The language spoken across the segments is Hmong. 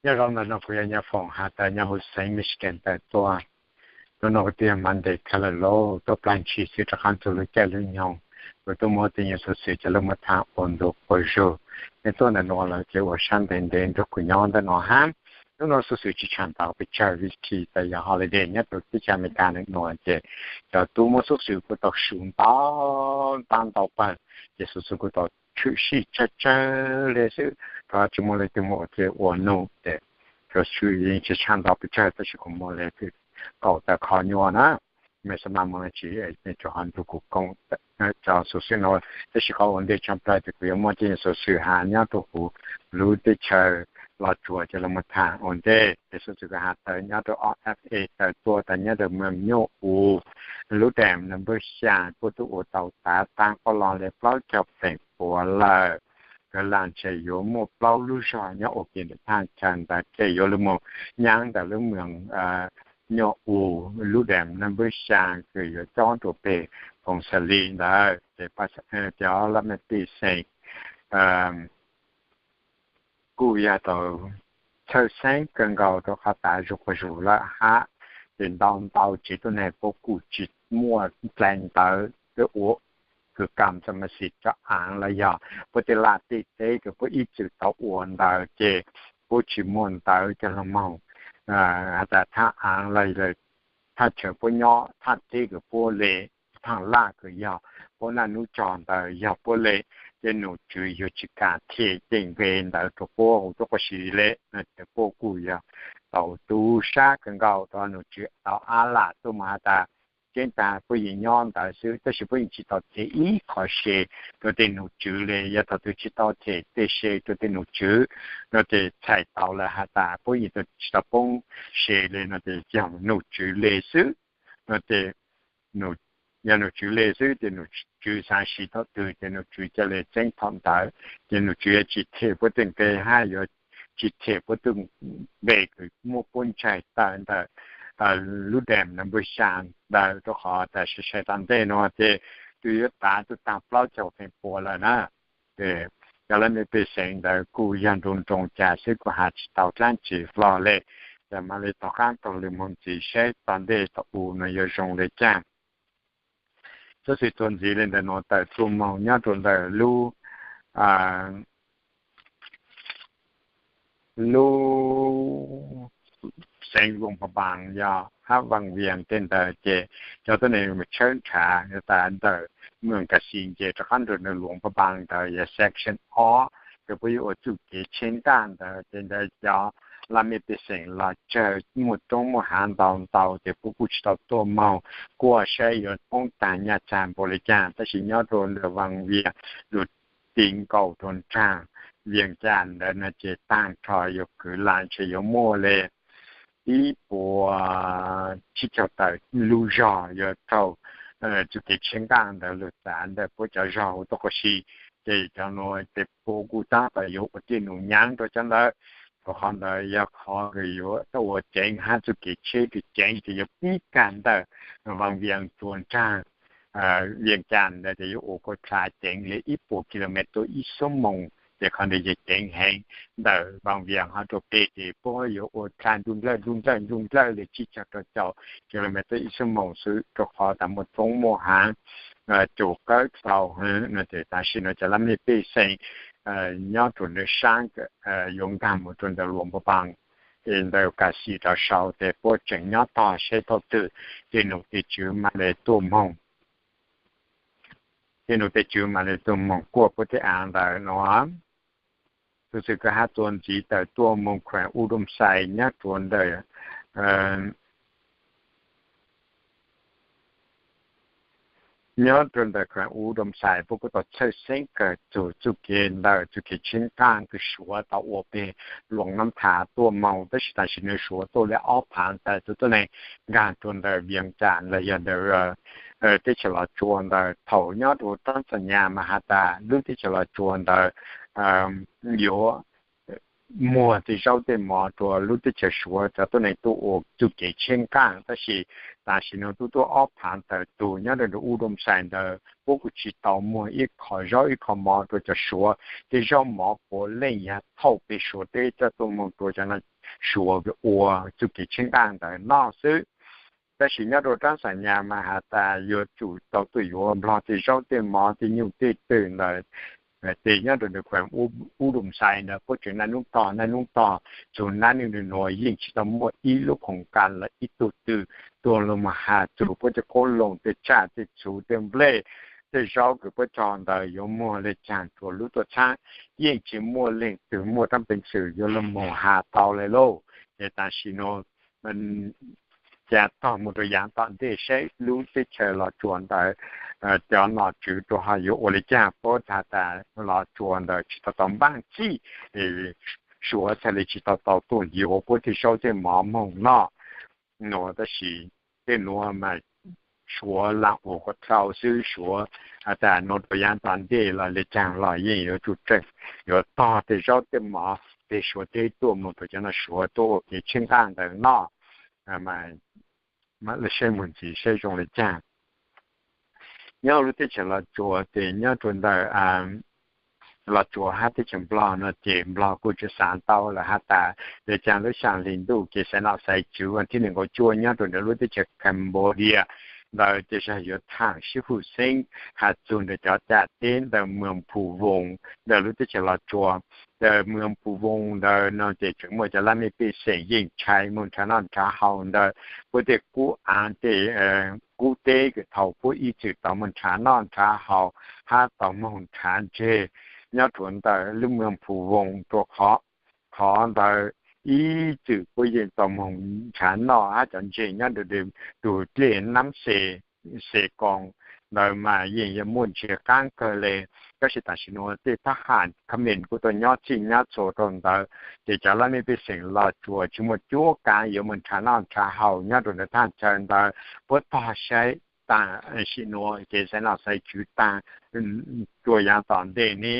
Nyob zoo ntawm no kuv yog Nyiaj Foom has tas nyob huv xeev Michigan tawm tuaj. Hnub no kuv twb yog Monday kha lawm lauj, tuaj plag ntshis xwb rov qab ntug lub caij lub nyoog. Kuv tuaj muab tej nyuag xov xwm coj los muab tham ua ntu ua zug. Nej tuaj ntawm no los ces ua sab ntev ntev nrog kuv nyob ntawm no hab. Hnub no xov xwm tsis tshaj ntau pes tsawg vim tias yog holiday nyob rau teb chaws Amelikas ntawm no ces cov tub muab xov xwm kuj tau su ntau ntau ntau pawg, ces xov xwm kuj tau tshwm sim tsawg tsawg li xwb, rau qhov tsis muaj leej twg muaj ua txij ua num ces cov xov xwm yeej tsis tshaj ntau pes tsawg tab sis kuv muaj li kaum tawm qhov nyuaj na. Mej xav mas mus tsis, nej rov qab nrog kuv koom cov xov xwm no, tab sis qhov ua ntej tshaj plaws ces kuv yuav muab tej xov xwm has nyob rau huv lub teb chaws Los Tsuas coj los tham ua ntej. Ces xov xwm kuv has tawm nyob rau O F A tawm tuaj tas nyob rau Moos Nyuj Us, lub dam number xya kuj twb ua tau tav taab qoob loo li plaub caug feem pua lawm. Nkawd lam ntshe yuav muaj plaub lub zog nyob ua ke ntawm thaj chaw ntawd ces yuav los mus nyaab ntawm lub Moos Nyuj Us lub dam number xya kws yuav cob rau peg Phoos Xas Lis ntawd ces cov laj mej pej xeem kuj yog tau txhawj xeeb kawg nkaus rau qhov tav zuj quas zus lawm hab. Ces ntau ntau tsev tuab neeg puab kuj tsis muaj dlaim ntawv ua kws kam txas mas xis cov aav los yog puab tej laj tej teb kws puab ib txwm tau ua ntawd ces puab tsis muaj ntawv coj los moog has tas thaj aav los thaj chaw puab nyob, thaj teb kws puab le, thaj laj kws yog puab naj nub tsog ntawd yog puab le, ces nom tswv yuav tsis kam them tej nqe ntawd rau puab ua tuab qub si le. Ces puab kuj yog tau tu sab kawg nkaus rau nom tswv tau ab lam tuaj mus has tas tseeb tag puab yeej nyob ntawd xwb tab sis puab yeej tsis tau them ib qho se rau tej nom tswv le. Yog thaum twg tsis tau them tej se rau tej nom tswv no ces txhais tau lawm has tas puab yeej tsis tau poob se le no ces yog nom tswv le xwb no ces yog nom tswv le xwb ces nom tswv xaav siv thaum twg ces nom tswv ca le txeeb thaum ntawd. Ces nom tswv yuav tsis them puab tej nqe hab yuav tsis them puab tej nqe kws muab puab ntsaig tawm ntawm lub dam number xya ntawd rau qhov tas sai sai tom ntej no ces twb yuav tav twb taag plaub caug feem pua lawm na. Ces cov laj mej pej xeem ntawd kuj yog nroo nroo cas xwb kuj has tsis tau dlaab tsi hlo le. Ces mam li tom qaab taug lw moog ntxiv saib tom ntej tom u no yuav zoo le caag. Xov xwm tuaj ntxiv le ntawm no tawm tuaj moog nyob rau ntawm lub lub xeev Luam Pha Npaas yog hab Vaas Vias tej ntawd ces cov tuab neeg mus tshawb nrhav tas ntawm Moos Kas Xis nce rov qab rau ntawm Luam Pha Npaas ntawd yog section ob kws puab yuav ua txuj kev tsheb nqaj ntawd ces ntawd cov laj mej pej xeem los tsawg muaj roob muaj haav ntau ntau ces puab kuj tsis tau tuaj moog kuaj saib yuav poob taag nyaj txag npaum le caag tab sis nyob rau ntawm Vaas Vias lug ti nkaus rau nraag Vias Cas ntawd no ces taag nrho yuav kwv lam ntshe yuav muaj le ib puas tsib caug tawm lub zog yuav raug txuj kev tsheb nqaj ntawd lug tav ntawm puab cov zog ua tuab qub si. Ces cov nuav ces puab kuj tab tom yuav ua tej num nyaav rau cov ntawd, rau qhov ntawd yog qhov kws yuav tau ua ceev hab txuj kev tsheb kws ceev ces yuav pib kag ntawm Vaas Vias rua nraag Vias Cas ntawd ces yuav ua kua dlha ceev li ib puas kilomev tuaj ib xuab moos ces qhov ntawd yog ceev heev. Ntawm Vaas Vias ho rua peg ces puab yuav ua dlha ntuj nplawj ntuj nplawj ntuj nplawj li tsib caug rau caum kilomev tuaj ib xuab moos xwb rau qhov tas muaj roob muaj haav, cua qawb tau hwv no ces tam sim no cov laj mej pej xeem nyob rua ntawm saab yuav nkaag mus rua ntawm Luam Pha Npaas es ntawm Kas Xis rov sau ces puab tseem nyob tog saib thaum twg tej num tej tswv mam le tuaj moog, tej num tej tswv mam le tuaj moog kuaj puab tej aav ntawd no. Tus xwm kws hab tuaj ntxiv tawm tuaj moog khueem U Doom Xais nyob rua ntawm nyob rua ntawm khueem U Doom Xais puab kuj tau txhawj xeeb kawg txug txuj kev ntawm txuj kev tsheb nqaj kws Suav tau ua peg Luam Nab Thas tuaj moog tab sis tam sim no Suav tuaj le ob phaav tawm tus tuab neeg nkaag rua ntawm Vias Cas los yog ntawm teb chaws Los Tsuas ntawd. Thaum nyob rua Tanzania mas has tas lub teb chaws Los Tsuas ntawd yuav muag tej zaub tej mov rua lub teb chaws Suav cov tuab neeg tuaj ua txuj kev tsheb nqaj tab sis tam sim no twb tuaj ob phav tawm tus nyob rau ntawm Ub Doo Xais ntawd, puab kuj tsis tau muag ib qho zaub ib qho mov rau cov Suav. Tej zaub mov puav leej yog thauj pem Suav teb coj tuaj moog rau cov Suav ua txuj kev tsheej nqaj ntawd noj xwb. Tab sis nyob rau rab xam nyas mas has tas yuav tsum tau tuaj yuav Nplog tej zaub tej mov tej nyuj tej twm ntawd. Ces nyob rau ntawm khueem Ub Doo Xais ntawd puab tseem naj nub tog naj nub tog, txug nab nub nuav yeej tsis tau muaj ib lub khoom kas los ib tug twg tuaj lug moog has txug puab tej qoob loo tej tsaj tej txhu tej nplej tej zaub kws puab cog ntawd yuav muag le caag rua lub tuaj txhab. Yeej tsis muaj leej twg muaj rab peev xwm yuav lug moog has tau le lauj. Ces tam sim nuav ca tog moog rua yaav tom ntej saib lub teb chaws Los Tsuas ntawd cov nom tswv rua ho yuav ua le caag, puab has tas Los Tsuas ntawd tsis tau tau npaaj txhij, Suav txhaj le tsis tau tau tuaj yuav puab tej zaub tej mov moog noj. Nuav tab sis tej nuav mas Suav laag ua kom dlhau xwb, Suav has tas nuav rua yaav tom ntej los le caag los yeej yuav tsum tseem yuav tog tej zaub tej mov tej Suav teb tuaj moog rua cov no Suav tuaj ua kev tsheej nqaj ntawd noj. Saib moog ntxiv saib zoo le caag. Nyob lub teb chaws Los Tsuas ces nyob rua ntawm Los Tsuas hab teb chaws Nplog no ces Nplog kuj tsi xaav tau lawm has tas le caag lub xyaa hli ntuj kev xaiv nom xaiv tswv vas thib nees nkaum cuaj nyob rua ntawm lub teb chaws Cambodia ntawd ces zag yuav thaam sib hum xeeb has txug ntawm cov cam teb ntawm Muas Phu Voos ntawm lub teb chaws Los Tsuas. Ntawm Muas Phu Voos ntawd no ces tseem muaj cov laj mej pej xeem yeej tshai moog nrhav noj nrhav haus ntawm puab tej kub aav tej kub teb kws thaus puab ib txwm tau moog nrhav noj nrhav haus hab tau moog nrhav ntseg nyob rua ntawm lub Muas Phu Voos rua qhov ntawd ib txwm puab yeej tau moog nrhav noj hab cov ntseg nyob rua tug dlej Nab Xes, Xes Koos ntawd mas yeej yog muaj ntseg qaab kawg le. Tab sis tam sim nuav tej thab ham Khmer kuj tau nyob txhij nyab txhua rua ntawd, ces cov laj mej pej xeem Los Tsuas tsis muaj cuab kaav yuav moog nrhav noj nrhav haus nyob rua ntawm thaj chaw ntawd. Puab tog saib taag sim nuav kev xaiv nom xaiv tswv taag rua yaav tom ntej ne,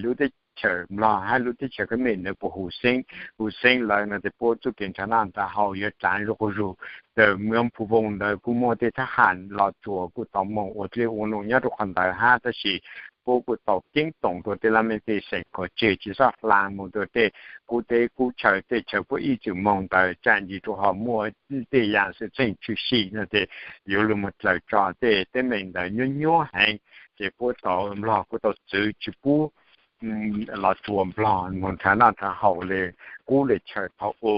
lub teb chaws Nplog hab lub teb chaws Khmer ntawd puas hum xeeb, hum xeeb lawm no ces puab txuj kev nrhav noj nrhav haus yuav raav zuj quas zug. Ntawm Muas Phu Voos ntawd kuj muaj tej thab ham Los Tsuas kuj tau moog ua dlej ua num nyob rua qhov ntawd hab, tab sis puab kuj tau ceeb toom rua tej laj mej pej xeem kom tseg tsi xob hlaa moog rua tej kub teb kub chaw tej chaw puab ib txwm moog ntawd, tsaam ntsis rua ho muaj tej yaam xwm txheej tshwm sim no ces yuav lug moog dlaws tso tej teeb meem ntawd nyuab nyuab heev. Ces puab tau Nplog kuj tau txwv tsi pub Los Tsuas Nplog moog nrhav noj nrhav haus le kub le chaw thaum u.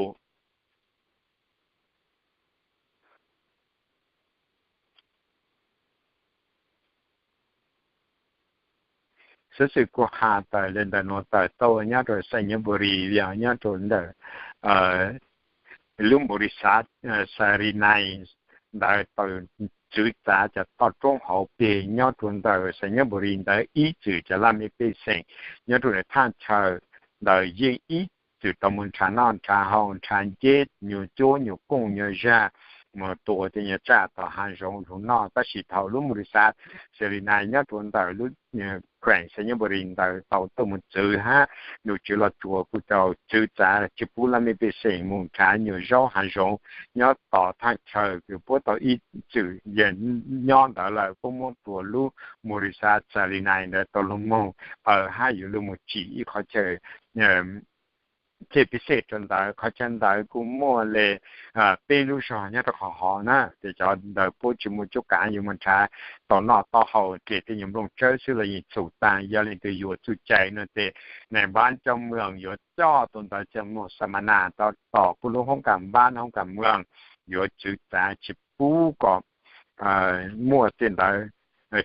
Xov xwm kuj has tawm le ntawm nuav tawm tuaj nyob rua Xais Nyas Npus Ris, yog nyob rua ntawm lub npus lis xav Xas Lis Nais ntawd tau txwv txav cov toj roob hauv peg nyob rua ntawm Xais Nyas Npus Ris ntawd ib txwm cov laj mej pej xeem nyob rua ntawm thaj chaw ntawd yeej ib txwm tau moog nrhav noj nrhav haus, nrhav nceb, nyuas cuab nyuas kooj nyuas zag, moog tua tej nyuas tsaj tom haav zoov lug noj. Tab sis thaum lub npus lis xav Xas Lis Nais nyob rua ntawm lub kheem Xais Nyas Npus Ris ntawd tau tuaj moog txwv hab, nom tswv Los Tsuas kuj tau txwv txav tsi pub laj mej pej xeem moog nrhav nyuas zaub haav zoov nyob tom thaj chaw kws puab tau ib txwm yog nyob ntawd lawm. Puab muab tua lub npus lis xav Xas Lis Nais ntawd tau lug moog aws hab yuav lug moog tsim ib qhov chaw thej pij xej rua ntawd. Qhov chaw ntawd kuj muaj le peb lub zog nyob rua qhov hov na, ces cov ntawd puab tsi muaj cuab kaav yuav moog nrhav tau noj tau haus, dlej tej nyuas nplooj tsawb xwb los yeej txhum taag. Yog leej twg yuav txuj cai no ces nais npab coj moog yuav coj tus ntawd coj moog xas mas nas tau tom puab lub hoob kas npab hoob kas moog, yuav txwv txav tsi pub kom muaj tej ntawd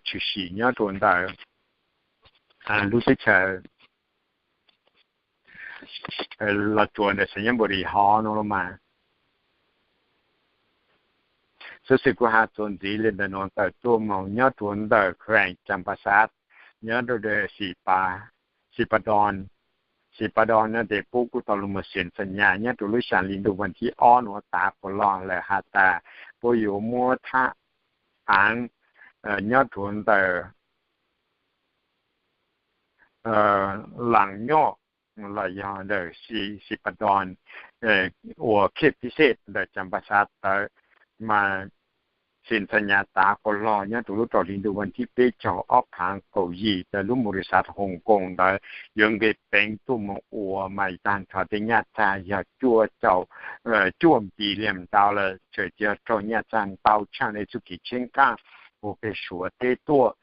tshwm sim nyob rua ntawm lub teb chaws Los Tsuas ntawm Xais Nyas Npus Ris hov no los mas. Xov xwm kuj has txuas ntxiv le ntawm nuav tawm tuaj moog nyob rua ntawm kheem Cas Pas Xav, nyob rua Xis Pas Doos. Xis Pas Doos no ces puab kuj tau lug moog xeem xam nyas nyob rua lub xyaa li ntuj vas thib ob nuav tav puas lug lawm has tas puab yuav muab thab aav nyob rua ntawm Laas Nyoj los yog ntawm Xis Pas Doos ua khej pij xej ntawm Cas Pas Xav tawd mas Xi Ntxhais Nyas Tav Quas Log nyob rau lub rau hli ntuj vas thib peb caug ob phav kaum yim, lub npau li xav Hoo Koos ntawd yuav nqis peev tuaj mus ua mas tag nrho tej nyaj txag yog cuaj caum cuaj npi liam ntau lawm, tseem yog raug nyaj txag ntau tshaj li txuj kev tsheb nqaj ua peg Suav teb tuaj.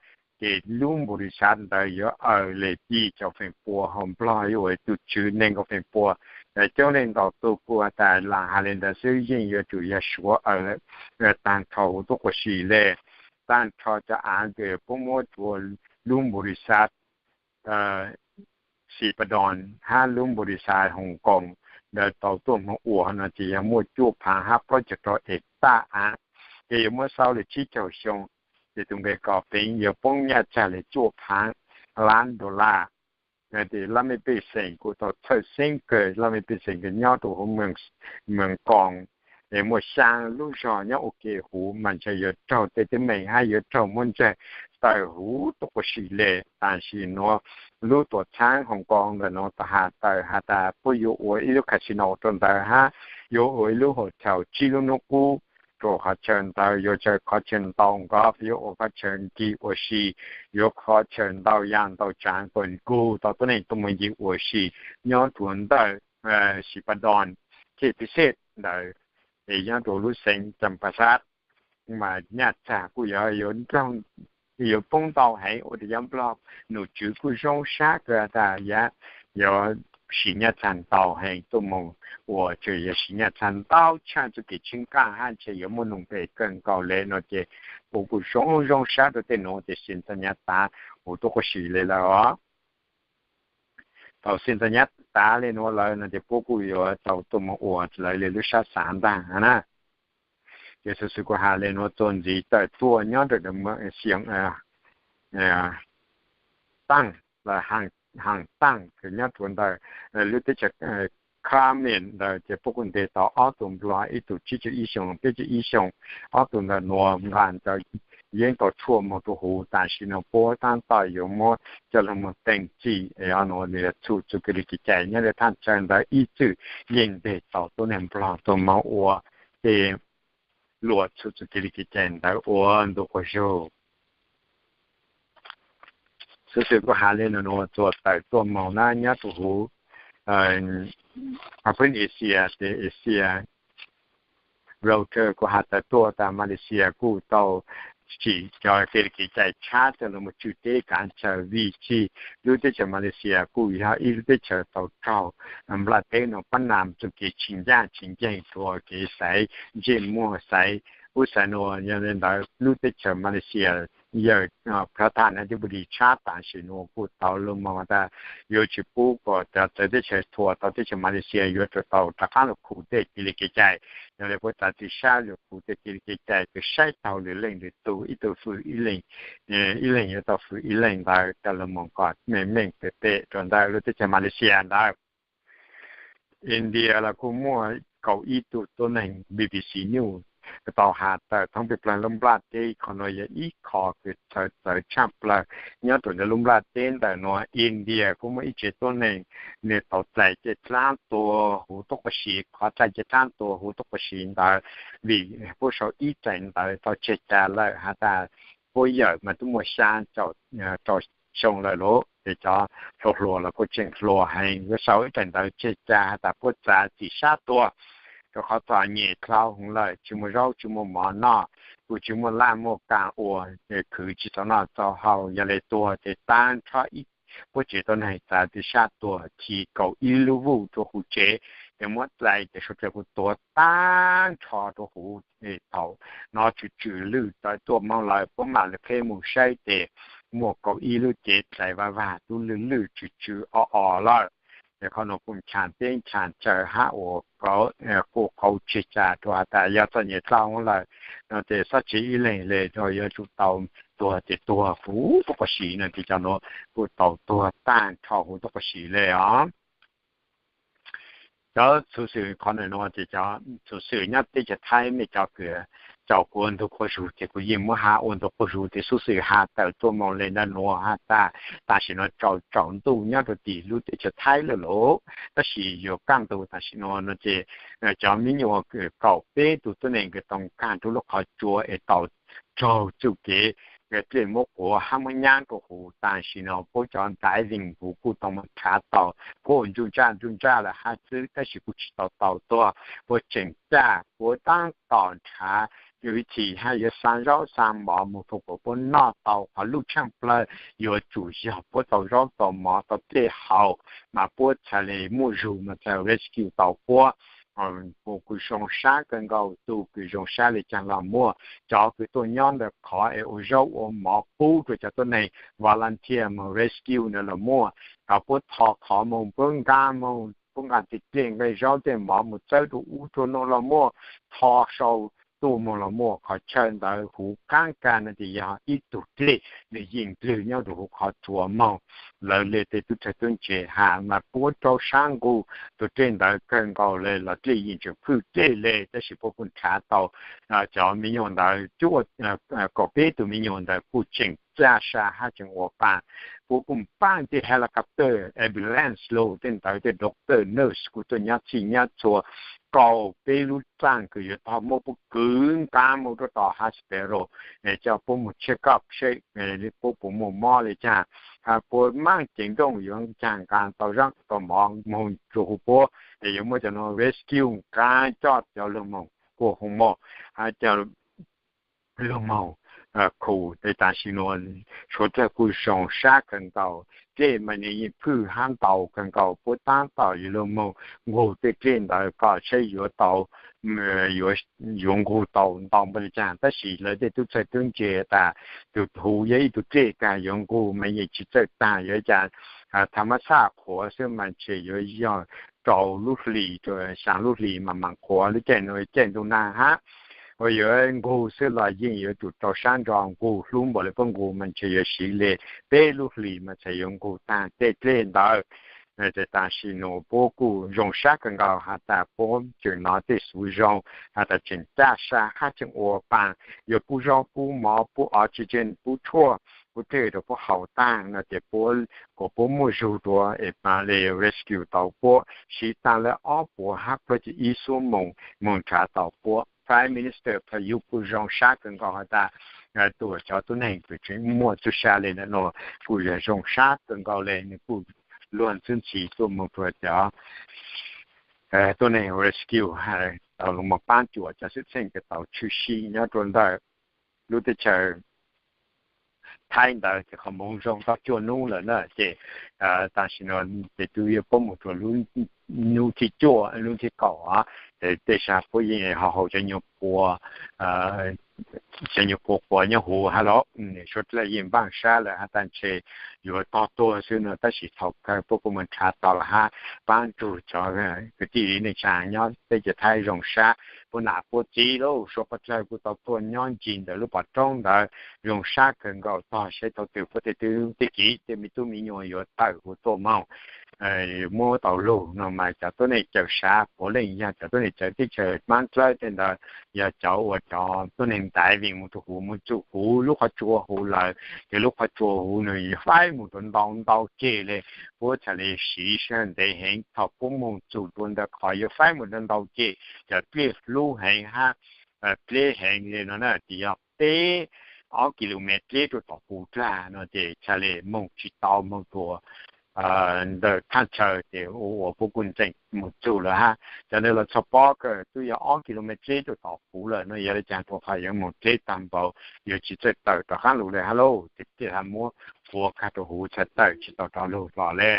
Ces lub npau li xav ntawd yuav aws li pib cov feem pua hauv Nplog yuav ua tus tswv nees nkaum feem pua. Coob leej ntau tus kuj tas las hais li ntawd xwb, yeej yuav tsum yog Suav aws tag nrho huv tuaj quas si le. Tag nrho cov av ntawd puab muab rua lub npau li xav Xi Pas Doos hab lub npau li xav Hoo Koos ntawd tau tuaj moog ua no ces yog muaj cuaj phaav hab plaub caug rau es taj av, ces yuav muab xauj li tsib caug xyoo, ces tus nqe kom peev yuav poob nyaj txag li cuaj phaav lab dollar. Laj mej pej xeem kuj tau txhawj xeeb kawg, laj mej pej xeem kws nyob rua huv Moos Koos es muaj xyaa lub zog nyob ua ke huv mas ntshe yuav raug tej teeb meem hab yuav raug muab ntseg tawm huv tuaj quas si le. Tam sim nuav lub tuam txhaab Hoo Koos ntawm nuav tau has tawm has tas puab yuav ua ib lub casino rua ntawd hab yuav ua ib lub hotel tsib lub nub qub rua qhov chaw ntawd, yuav tsawg qhov chaw ntau nkaus, yuav ua qhov chaw nkig ua si, yuav qhov chaw ntau yaj ntau tsaav kuas nkug tau tuab neeg tuaj moog ncig ua si nyob rua ntawm Xi Pas Doos, Khe Pis Xej ntawd, es nyob rua lub xeev Cas Pas Xav. Mas nyaj txag kuj yuav poob ntau heev, ua rua cov Nplog nom tswv kuj zoo sab kawg tas yuav siv nyaj txag ntau heev tuaj moog ua, tseem yog siv nyaj txag ntau tshaj txuj kev tsheb nqaj hab ntshe yuav muaj nuj nqes kawg nkaus le no ces puab kuj zoo zoo sab rua tej nuav ces Xi Ntxhais Nyas Tav huv tuaj quas si le lawm os. Thaum Xi Ntxhais Nyas Tav le nuav lawm no ces puab kuj yuav tau tuaj moog ua lawv le lub sab xav ntaag na. Ces xuv xwm kuv has le nuav txuas ntxiv tawm tuaj nyob rua Xi Taaj, Haaj Taaj kws nyob rua ntawm lub teb chaws Khmer ntawd ces puab kuj nteg tau ob tug Nplog, ib tug tsib caug ib xyoos, peb caug ib xyoos. Ob tug ntawm nuav nqaa cov yeeb tau tshuaj moog rua huv. Tam sim nuav puab taab tom yuav muab coj lug moog teem txim, nuav txhum txuj kev li kev cai nyob rua thaj chaw ntawd ib txwm yeej nteg tau tuab neeg Nplog tuaj moog ua tej luam txhum txuj kev li kev cai ntawd ua ntu quas zug. Xuv xwm kuv has le nuav txuas tawm tuaj moog na nyob rua huv Asia, Asia, Reuters kuj has tawm tuaj tas Malaysia kuj tau tsim cov kev li kev cai tshab coj lug moog tswj teb kav chaw vim tsi lub teb chaws Malaysia kuj yog ib lub teb chaws tau raug nplaj teb nuav pab nam txuj kev tsis ncaj tsis nceeg rua kev xaiv ntsej muag xaiv ub xaiv nuav. Yog le ntawd lub teb chaws Malaysia yawg Pradhanak Thibudi tshab tam sim nuav kuj tau lug moog tas yuav tsis pub kuas cov txawv teb chaws thuam tau teb chaws Malaysia, yuav tsum tau rov qaab lug khuv tej kev li kev cai. Yog le puab txav txim sab lug khuv tej kev li kev cai kws saib taug lwm leej lwm tug, ib tug fwm ib leeg, ib leeg yuav tau fwm ib leeg ntawd coj lug moog kom meej meej pem pem rua ntawm lub teb chaws Malaysia ntawd. India los kuj muaj kaum ib tug tuab neeg, B B C News tau has tawm thoob peb plaag lub nplaj teb. Qhov nuav yog ib qho kws txawv txawv tshaj plawg nyob rua ntawm lub nplaj teb ntawm nuav. India kuj muaj ib tsev tuab neeg nwg tau dlais caj dlaab tua huv tuab quas si. Qhov dlais caj dlaab tua huv tuab quas si ntawd vim puab sau ib daim ntawv tau tseg ca lawm has tas puab yawm mas tub muaj xyaa caum rau xyoo lawm lauj, ces cov hluas hluas los kuj tseem hluas heev, yuav sau ib daim ntawv tseg ca has tas puab txav txim sab tua, rua qhov txom nyem dlhau heev lawm, tsis muaj zaub tsis muaj mov noj, kuj tsis muaj laj muaj kaam ua, khwv tsis txaus noj txaus haus. Yog le tuag ces taag nrho puab tsev tuab neeg txav txim sab tua, khi kaum ib lub vuj rua huv tsev, ces muab dlai ces suav dlawg kuj tuag taag nrho rua huv. Thaum no tsw tsw lwj tawv tuaj moog lawm, puab maam le qheb moog saib ces muaj kaum ib lub cev dlai vaaj vaag tub lwj lwj tsw tsw o o lawm. Ces qhov nuav kuj nchav teb nchav chaw hab ua kuj qauv tseg ca rua has tas yog txom nyem dlhau lawm no ces xob tseg ib leeg le, yuav tsum tau tuag ces tuag huv tuab quas si no. Ces cov nuav kuj tau tuag taag nrho huv tuab quas si le os. Cov xuv xwm qhov nuav ces cov xuv xwm nyob teb chaws Thaib mej cov kws tsaus kuv ua ntug quas zug ces kuv yeej muab has ua ntug quas zug ces xub xwm has tawm tuaj moog le naj nuav has tas tam sim no tsaus tsaus ntuj nyob rua tim lub teb chaws Thaib lawm lauj, tab sis yuav kaj ntug tam sim no no ces cov miv nyuas kaum peb tug tuab neeg kws tau nkaag rua lub qhov tsua es tau raug txuj kev dlej muab quav hab muab nyab rua huv tam sim no puab cov diving huv kuj tau moog nrhav tau puab ua ntsuj ntsaj ntsuj ntsaj lawm hab xwb tab sis kuj tsi tau tau tuag, puab tseem caj puab taab tom nrhav yuav ib txhis hab yuav xa zaub xa mov moog rua kuas puab noj tau qhov luj tshaaj plawg yuav tsum yog puab tau zaub tau mov tau dlej haus mas puab txhaj le muaj zug mas txhaj rescue tau puab. Kuv zoo sab kawg nkaus, tug kws zoo sab le caag los muaj, cov kws tuaj nyob ntawm qhov es ua zaub ua mov pub rua cov tuab neeg volunteer moog rescue ntawd los muaj, cov puab tho qhov moog puab nqaa moog puab nqaa tej dlej nqaa zaub tej mov moog txawb rua ub rua nuav los muaj, tho sau tuaj moog los muaj. Qhov chaw ntawd huv qaab kag no ces yog ib tug dlej nwg yeej dlwg nyob rua huv qhov tsua moog. Lawv le tej tub tsawg tub ntse has mas puab rau sab nqug tug dlej ntawd kawg nkaus le los dlej yeej tseem phwj dlej le tab sis puab kuj nrhav tau cov miv nyuas ntawd cuaj kaum peb tug miv nyuas ntawd kuj tseem caj sa hab tseem ua paag. Puab kuj paab tej helicopter, ambulance los tej ntawd tej doctor nurse kuj tuaj nyab txhij nyab txhua kaum peb lub txaaj kws yuav tog muab puab kwv nqaa moog rua tom hospital es coj puab moog check up seb puab puas muaj mob le caag, puab maab ceev nrooj yuav caag nqaa tau zaub tau mov moog rua huv puab, es yuav muab cov nuav rescue nqaa coj cov lug moog kuaj hoo moj, coj lug moog khu. Tam sim nuav suav dlawg kuj zoo sab kawg nkaus, dlej mas nwg yeej phwj hab ntau kawg nkaus, puab taab tom yuav lug moog nqug tej dlej ntawd kom saib yuav tau yuav nqug tau ntau npaum le caag tab sis lawv tej tub txawj tub ntse tas tug huv yog ib tug dlej kag yuav nqug mas yeej tsi txawj taag, yuav cas tha mab xaj qhuav xwb mas ntshe yuav yog rau lub hlis, xyaa lub hlis mas maam qhuav lub caij nuav caij ntuj nag hab, uas yuav nqug xwb los yeej yuav tsum rau sab nrog nqug hlub npaum le puab nqug mas ntshe yuav siv le peb lub hlis mas txhad yuav nqug taag tej dlej ntawd. Tam sim nuav puab kuj zoo sab kawg nkaus has tas puab tseem nov tej xuv zoo has tas tseem caj sa hab tseem ua paag, yuav pub zaub pub mov pub oxygen pub tshuaj pub dlej rua puab haus taag no ces puab kuas puab muaj zug dua es le rescue tau puab siv taag le ob puas hab plaub caug ib xuab moos moog nrhav tau puab. Prime Minister Prayut kuj zoo sab kawg nkaus has tas tuam cov tuab neeg kws tseem muaj txuj sa le ntawm nuav kuj yog zoo sab kawg nkaus le nwg kuj luag ntxwb ntxhi tuaj moog rua cov tuab neeg rescue tau lug moog paab cuam cov xwm txheej kws tau tshwm sim nyob rua ntawm lub teb chaws Thaib ntawd ces qhov moov zoo tau cuaj nub lawm na ces tam sim no ces tub yuav puab moog rua lub nub thib cuaj lub thib kaum, tej sab puab yeej ho haus cov nyuag pua cov nyuag pua quav nyob huv hab los suav dlawg yeej npaaj sab lawm has tas ntshe yuav tog tuag xwb no tab sis thaum kawg puab kuj moog nrhav tau lawm hab paab nrug cov kwv tij neej tsaa nyob teb chaws Thaib zoo sab puab nam puab txiv lauj, suav dlawg kuj tau tuaj nyob ncig ntawm lub pov roob ntawd zoo sab kawg nkaus tog saib thaum twg puab tej tub tej kiv tej me tub me nyuam yuav tawm huv tuaj moog muab tau lug no mas cov tuab neeg cawm sav puav leej yog cov tuab neeg cawm teb chaws maab dlawb tej ntawd yog cov uas cov tuab neeg diving moog rua huv moog txug huv lub qhov tsua huv lawm ces lub qhov tsua huv nws faib moog rua ntau ntau ceg le, puab txhad le siv sab ntev heev thaum puab moog txug rua ntawm qhov yuav faib moog rua ntau ceg cov dlej hlub heev hab dleb heev le no na ces yog peb ob kilomev dleb rua tom huv dlaag no ces txhad le moog tsi tau moog rua ntawm thaaj chaw ces ua puab kuj ntseeg moog txug lawm hab cov ntawd los txog pob kawg twb yog ob kilomev dleb rua tom huv lawm no yog le caag rua qhov yuav moog dleb taag npaum yuav tsi txawj tawm rov qaab lug le hab lauj ces tej ha muab quav kag rua huv txhad tawm tsi tau rov lug los le.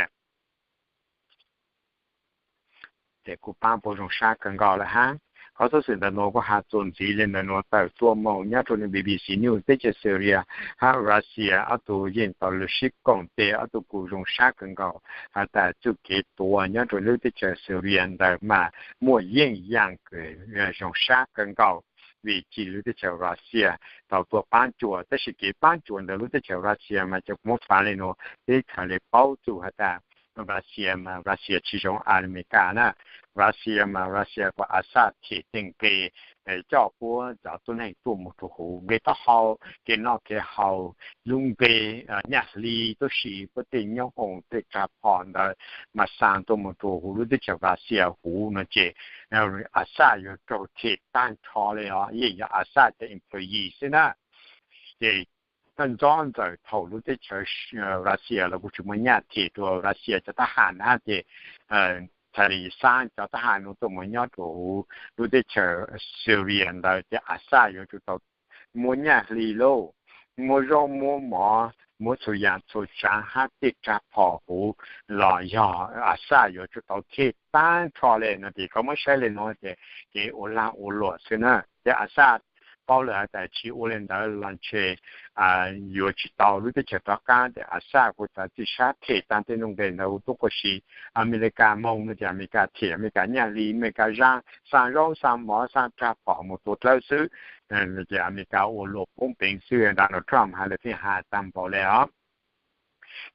Ces kuj paab puab zoo sab kawg nkaus lawm hab. Qhov xub xwm ntawm nuav kuj has txuas ntxiv le ntawm nuav tawm tuaj moog nyob rua nws B B C News teb chaws Syria hab Russia ob tug yeej tau lug sib koom tes ob tug kuj zoo sab kawg nkaus has tas txuj kev tuav nyob rua lub teb chaws Syria ntawd mas muaj yeej yaam kws zoo sab kawg nkaus vim tsi lub teb chaws Russia tau tuaj paab cuam tab sis kev paab cuam ntawm lub teb chaws Russia mas cov muab fav le nuav peb txhad le paub txug has tas Russia mas Russia tsi zoo Amelikas na, Russia mas Russia kuas Assad them tej nqe coj puab cov tuab neeg tuaj mus rua huv, nqe taub hau, kev noj kev haus, lub npe, nyaj hli, tuab si puab tej nyoob hoom tej tsag phom ntawd mas xa tuaj mus rua huv lub teb chaws Russia huv no ces Assad yuav raug them taag nrho le os, yeej yog Assad cov employee xwb na. Ces toj ntxob ntxawm thaum lub teb chaws Russia los kuj tsis muaj nyaj them rua Russia cov tab has na ces txhais li xaab cov tab has nuav tuaj mus nyob rua huv lub teb chaws Syria ntawd ces Assad yuav tsum tau muab nyaj hli lauj, muab zaub muab mov, muab txhua yaam txhua tsaav hab tej tsag phom huv los yog Assad yuav tsum tau them taag nrho le no ces koj muab saib le nuav ces kev ua laag ua luam xwb na. Ces Assad paub lawm has tas tsis ua le ntawd los ntshe yuav tsis tau lub teb chaws rov qaab ces Assad kuj txav txij sab them taag tej nuj nqe ntawd huv tuab quas si. Amelikas moog no ces Amelikas them, Amelikas nyaj hli, Amelikas zaab, xa zaub xa mov xa tsag phom mus tua dlawb xwb. Ces Amelikas ua luam poob peev xwb, Donald Trump has le pheej has taag npaum le os.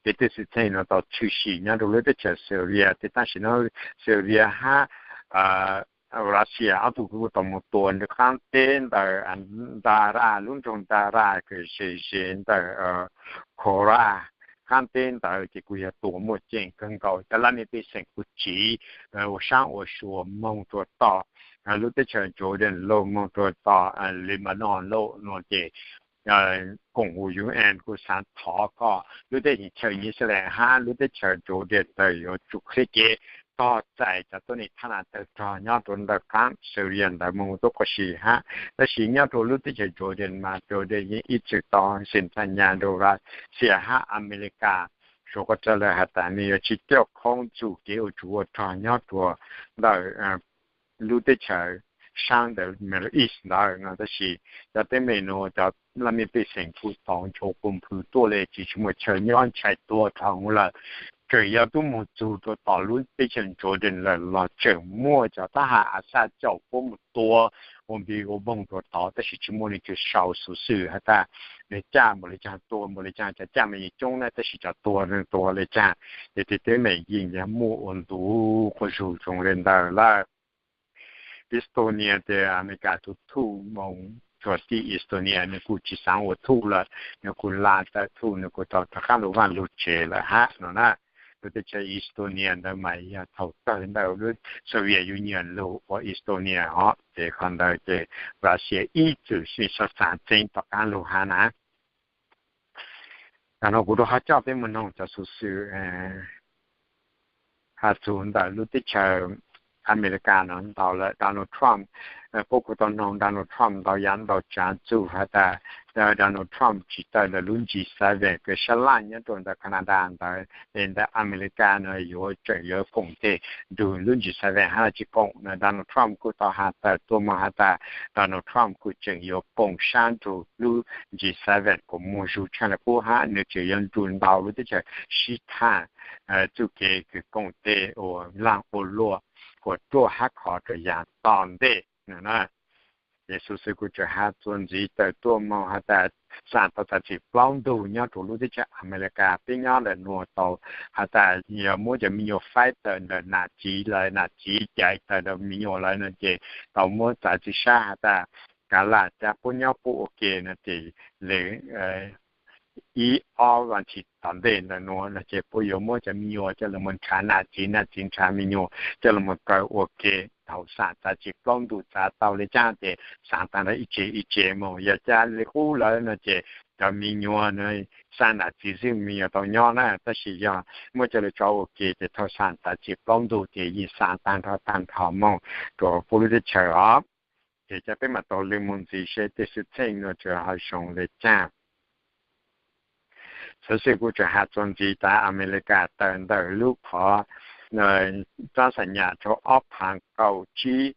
Ces tej xwm txheej nuav tau tshwm sim nyob rua lub teb chaws Syria, ces tam sim no Syria hab Russia ob tug kuj tau mus tua nrug qaab teb ntawm Dara, lub nroog Dara kws ze ze ntawm Kora. Qaab teb ntawd ces kuj yog tua muaj ceem kawg nkaus, cov laj mej pej xeem kuj tsiv ua saab ua sua moog rua tom lub teb chaws Jordan lauj, moog rua tom Lebanon lauj no ces koom huv UN kuj xaav thov kom lub teb chaws New Zealand hab lub teb chaws Jordan ntawd yuav tsum qheb cev tog txais cov tuab neeg thab nas tawg rog nyob rua ntawm qaab Syria ntawd moog tuab quas si hab. Tab sis nyob rua lub teb chaws Jordan mas Jordan yeej ib txwm tau xim tha nyas nrug Russia hab Amelikas, suav qhuav txawj lawm has tas nwg yuav tsis coj khoob txug kev ua tsov ua rog nyob rua ntawm lub teb chaws saab ntawm Middle East ntawd no. Tab sis cov teeb meem nuav cov laj mej pej xeem kuj tau ntshua quas nplhws tuaj le ces tsis muaj chaw nyob, ntshai tuag dhau lawm. Tseem yog tub moog txug rua tom lub teb chaws Jordan lawm los tseem muaj cov tab has Assad caum puab mus tua ua npig ua npoog rua tod, tab sis tsis muaj leej twg sau xuv xwm has tas nwg caj npaum le caag, tua npaum le caag, cov caj mas yeej coob na, tab sis cov tua nwg tua le caag. Ces tej teeb meem yeej yog muaj ua ntu quas zug zoo le ntawd lawm. Estonia ces Amelikas tug thuj moog txug tim Estonia, nwg kuj tsis xaav ua thuj lawm, nwg kuj laj tawm thuj, nwg kuj tau rov qaab lug vaaj lug tsev lawm hab no na. Lub teb chaws Estonia ntawd mas yog thaus kawg ntawm lub Soviet Union lug ua Estonia os, ces qhov ntawd ces Russia ib txwm sib sab xaav txeeb tom qaab lug hab na. Thaum no kuv rua qhov coj peb moog noog cov xuv xwm has txug ntawm lub teb chaws Amelikas no ntau lawm. Donald Trump, puab kuj tau noog Donald Trump ntau yam ntau tsaav txug has tas Donald Trump tsis tawm ntawm lub G seven kws sab laj nyob rua ntawm Canada ntawd es ntawm Amelikas no yuav tseem yuav koom tes nrug lub G seven hab tsis koom no. Donald Trump kuj tau has tawm tuaj moog has tas Donald Trump kuj tseem yuav koom sab nrug lub G seven kuas muaj zug tshaaj le qub hab nwg tseem yuav nrug ntau lub teb chaws sib thaam txuj kev kws koom tes ua laag ua luam, ua ruaj hab khov rua yaam tom ntej no na. Ces xuv xwm kuj tseem has txuas ntxiv tawm tuaj moog has tas xaam tau txav txim plaub ntug nyob rua lub teb chaws Amelikas, peb nyob ntawm nuav tau has tas yog muab cov me nyuam faib tawm ntawm nam txiv lawm, nam txiv caiv tawm ntawm me nyuam lawm no ces tau muab txav txim sab has tas kav lam cab puab nyob puab ua ke no ces le ib ob vas thiv tom ntej ntawm nuav no ces puab yuav muab cov me nyuam coj lug moog nrhav nam txiv, nam txiv nrhav me nyuam coj lug moog kaw ua ke. Thaum xaam txav txim plaub ntug txav tau le caag ces xaav taag nrho ib tsev ib tsev moog. Yog ca le qub lawm no ces cov me nyuam no xaa nam txiv xwb me nyuam tau nyob na, tab sis yog muab coj lug tso ua ke ces thaum xaam txav txim plaub ntug ces yeej xaav taag nrho taag nrho moog rua puab lub teb chaws os. Ces ca peb maam tau lug moog ntxiv seb tej xwm txheej nuav tseem ho zoo le caag. Xuv xwm kuj tseem has txuas ntxiv tas Amelikas tawm ntawm lub qhov txaab xaam nyam rua ob phaav kaum tsib,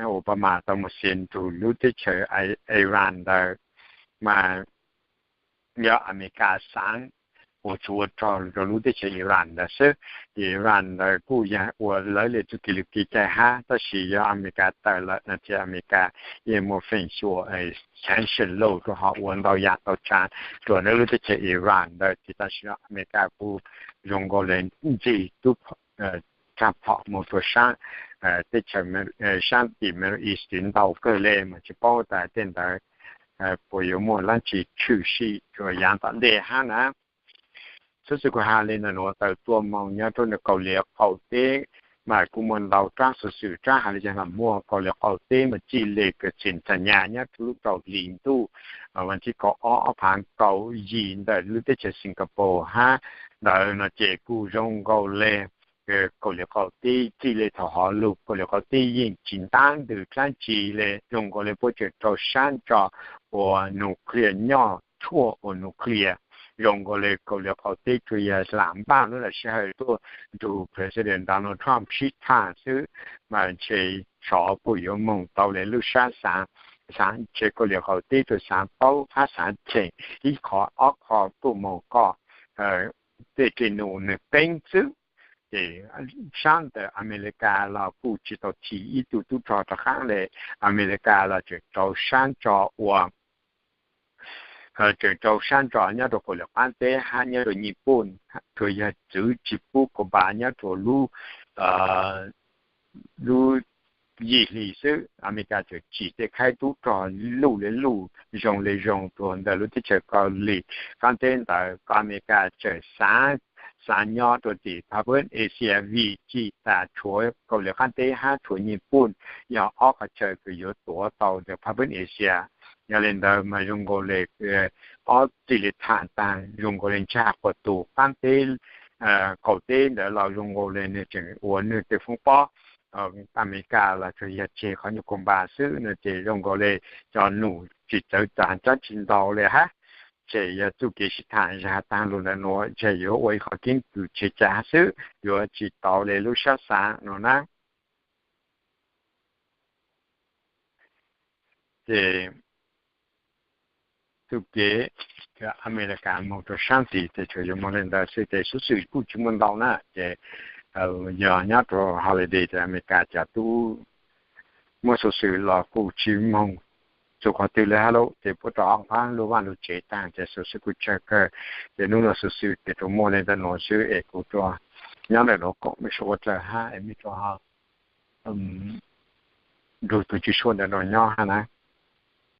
Obama tau moog xia nrug lub teb chaws Iran ntawd, mas yog Amelikas xaav ua tsov ua rog rua lub teb chaws Iran ntawd xwb. Iran ntawd kuj yog ua lawv le txuj kev lug kev cai hab, tab sis yog Amelikas tawm lawm no ces Amelikas yeej muaj feem xyuam sanction lauj rua ho ua ntau yam ntau tsaav rua lub teb chaws Iran ntawd ces tam sim no Amelikas kuj zoo nkaus le ntxig tub tsag phom moog rua saab teb chaws sab tim Middle East ntau kawg le mas tsis paub tas tej ntawd puas yuav muaj dab tsi tshwm sim rau yav tom ntej hab na. Xov xwm kuv has le ntawm nuav tawm tuaj moog nyob rua Kaus Lim qaum teb, mas kuj muaj ntau rab xov xwm, rab has le caag los muaj. Kaus Lim qaum teb mas txij le kws txhim txhia nyas nyob rua lub rau hli ntuj vas thib kaum ob ob phav kaum yim ntawm lub teb chaws Singapore hab ntawd no ces kuj zoo nkaus le Kaus Lim qaum teb txij le thaum hov lug Kaus Lim qaum teb yeej tsis ntab ntws dlaab tsi le, zoo nkaus le puab tseem rau sab ntso ua nuclear, nyob tshuaj ua nuclear. Zoo nkaus le Kaus Lim qaum teb tsuas yog lam npaj lub lam sij hawm tuaj nrug President Donald Trump sib tham xwb, mas ntshe xyov puas yuav moog tau le lub sab xaav. Xaav ntshe Kaus Lim qaum teb tsuas xaav paub hab xaav cheem ib qho ob qho tuaj moog kom tej kev num nwg peeb xwb. Ces sab ntawm Amelikas los kuj tsis tau chim ib tug tub rog rov qaab le. Amelikas los tseem rau sab ntso ua tseem rau sab ntso nyob rau Kaus Lim qaab teb hab nyob rau Nyij Pooj, tsuas yog txwv tsis pub Cuba nyob rau lub lub yim hli xwb. Amelikas tseem tsim tej khaib tub rog luj le luj, zoo le zoo rua ntawm lub teb chaws Kaus Lim qaab teb ntawd, kom Amelikas tseem xaav, xaav nyob rua tim Papuax Asia, vim tsim tas tshuav Kaus Lim qaab teb hab tshuav Nyij Pooj yog ob qhov chaw kws yuav tuav tau ntawm Papuax Asia. Yog le ntawd mas zoo nkaus le ob txij le tham taag zoo nkaus le ntsag quas tus qaab teb qaum teb ntawd los zoo nkaus le nwg tseem ua nwg tej foob pob. Amelikas los tsuas yog tseg qhov nyuas Cuba xwb no ces zoo nkaus le cov num tsis txawv txav dlaab tsi ntau le hab. Ces yog txuj kev sib tham zag taag lug ntawm nuav, ntshe yuav ua ib qhov keeb kwm tseg ca xwb, yuav tsis tau le lub sab xaav no na. Ces txuj kev Amelikas moog rua sab ntxiv ces tsuas yuav moog le ntawd xwb, ces xuv xwm kuj tsis muaj ntau na. Ces yog nyob rua holiday ces Amelikas cov tub muab xuv xwm los kuj tsis moog txug qhov twg le hab lauj, ces puab rau ob phab lub vaaj lub tsev taag ces xuv xwm kuj tsawg kawg. Ces nub nuav xuv xwm ces tsuas muaj le ntawm nuav xwb es kuv rua nyob ntawm nuav koom mej suav ua dlawg hab es mej rua nrug tug tswv suab ntawm nuav nyob hab na.